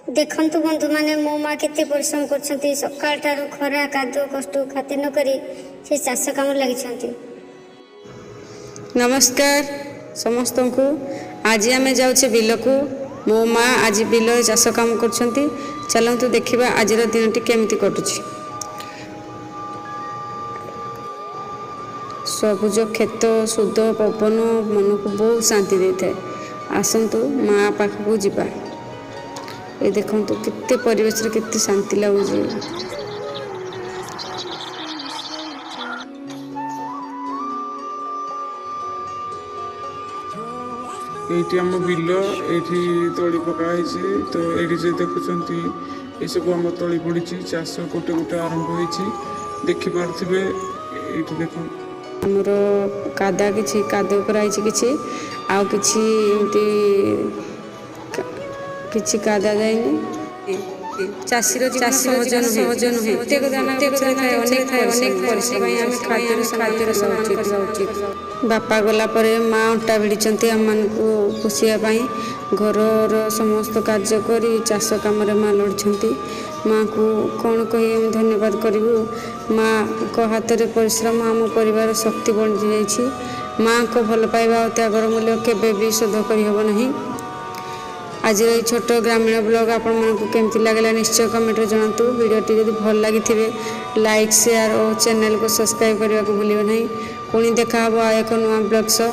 ଦେଖନ୍ତୁ ବନ୍ଧୁମାନେ, ମୋ ମା କେତେ ପରିଶ୍ରମ କରୁଛନ୍ତି। ସକାଳଠାରୁ ଖରା, କାଦୁଅ, କଷ୍ଟକୁ ଖାତିର ନ କରି ସେ ଚାଷ କାମରେ ଲାଗିଛନ୍ତି। ନମସ୍କାର ସମସ୍ତଙ୍କୁ। ଆଜି ଆମେ ଯାଉଛେ ବିଲକୁ। ମୋ ମା ଆଜି ବିଲରେ ଚାଷ କାମ କରୁଛନ୍ତି। ଚାଲନ୍ତୁ ଦେଖିବା ଆଜିର ଦିନଟି କେମିତି କଟୁଛି। ସବୁଜ କ୍ଷେତ, ଶୁଦ୍ଧ ପବନ ମନକୁ ବହୁତ ଶାନ୍ତି ଦେଇଥାଏ। ଆସନ୍ତୁ ମା ପାଖକୁ ଯିବା। ଏ ଦେଖନ୍ତୁ, କେତେ ପରିବେଶରେ କେତେ ଶାନ୍ତି ଲାଗୁଛି। ଏଇଠି ଆମ ବିଲ, ଏଇଠି ତଳି ପକା ହେଇଛି। ତ ଏଇଠି ଯେ ଦେଖୁଛନ୍ତି, ଏସବୁ ଆମ ତଳି ପଡ଼ିଛି। ଚାଷ ଗୋଟେ ଗୋଟେ ଆରମ୍ଭ ହେଇଛି, ଦେଖିପାରୁଥିବେ। ଏଇଠି ଦେଖନ୍ତୁ। ଆମର କାଦା କିଛି କାଦୁଅ କରାହେଇଛି କିଛି, ଆଉ କିଛି ଏମିତି କିଛି କାଦା ଯାଇନି। ଚାଷୀର ସହଜ ସହଜ ନୁହେଁ। ପ୍ରତ୍ୟେକ ଦାନା ପଛରେ ଥାଏ ଅନେକ ଅନେକ ପରିଶ୍ରମ ପାଇଁ ଆମେ ଖାଦ୍ୟର ସମାନ କରିବା ଉଚିତ। ବାପା ଗଲା ପରେ ମା ଅଣ୍ଟା ଭିଡ଼ିଛନ୍ତି ଆମମାନଙ୍କୁ ପୋଷିବା ପାଇଁ। ଘରର ସମସ୍ତ କାର୍ଯ୍ୟ କରି ଚାଷ କାମରେ ମା ଲଢ଼ିଛନ୍ତି। ମାଆକୁ କ'ଣ କହି ଆମେ ଧନ୍ୟବାଦ କରିବୁ? ମାଆଙ୍କ ହାତରେ ପରିଶ୍ରମ ଆମ ପରିବାର ଶକ୍ତି ବଢ଼ିଯାଇଛି। ମାଆଙ୍କ ଭଲ ପାଇବା ଆଉ ତ୍ୟାଗର ମୂଲ୍ୟ କେବେ ବି ଶୋଧ କରିହେବ ନାହିଁ। ଆଜିର ଏଇ ଛୋଟ ଗ୍ରାମୀଣ ବ୍ଲଗ୍ ଆପଣମାନଙ୍କୁ କେମିତି ଲାଗିଲା, ନିଶ୍ଚୟ କମେଣ୍ଟରେ ଜଣାନ୍ତୁ। ଭିଡ଼ିଓଟି ଯଦି ଭଲ ଲାଗିଥିବେ, ଲାଇକ୍, ସେୟାର ଓ ଚ୍ୟାନେଲକୁ ସବସ୍କ୍ରାଇବ୍ କରିବାକୁ ଭୁଲିବେ ନାହିଁ। ପୁଣି ଦେଖା ହେବ ଆଉ ଏକ ନୂଆ ବ୍ଲଗ୍ ସହ।